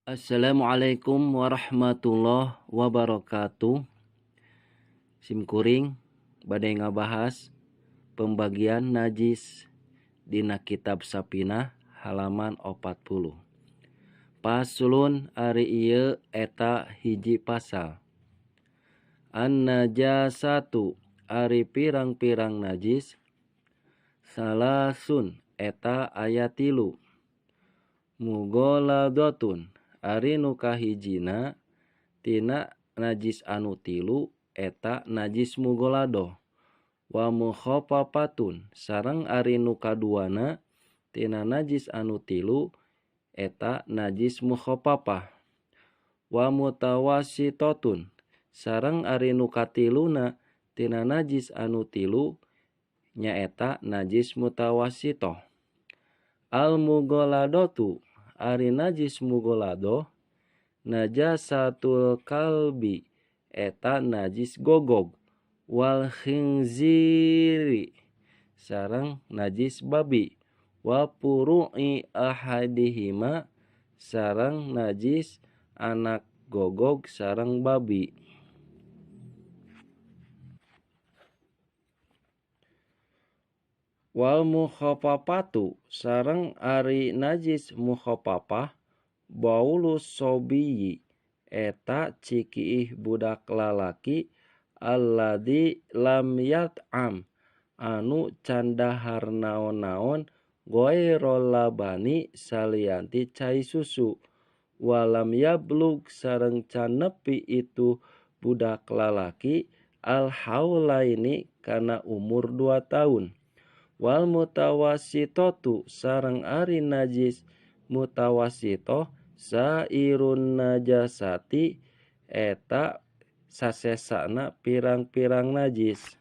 Assalamualaikum warahmatullahi wabarakatuh. Simkuring bade ngabahas pembagian najis dina kitab Sapinah halaman 40. Paslon ari ieu eta hiji pasal. An-najasatu ari pirang-pirang najis salasun eta aya tilu. Mughaladhatun ari nu kahijina tina najis anu tilu eta najis mughaladhah. Wa mukhaffafatun sareng ari nu kaduana tina najis anu tilu eta najis mukhaffafah. Wa mutawassitatun sareng ari nu katiluna tina najis anu tilu nyaeta najis mutawassithah. Al mughaladhatu ari najis mughaladhah najasatul kalbi eta najis gogog wal khinziri sareng najis babi wa puru'i ahadihima sareng najis anak gogog sareng babi. Wal mukhaffafatu sareng ari najis mukhaffafah baulus sobiyi eta cikiih budak lalaki alladzi lam yat'am anu can dahar naon-naon ghairul labani salianti cai susu walam yablug sareng can nepi itu budak lalaki al haulaini kana umur 2 tahun. Wal mutawassitatu sareng ari najis mutawassithah sairun najasati eta sasesana pirang-pirang najis.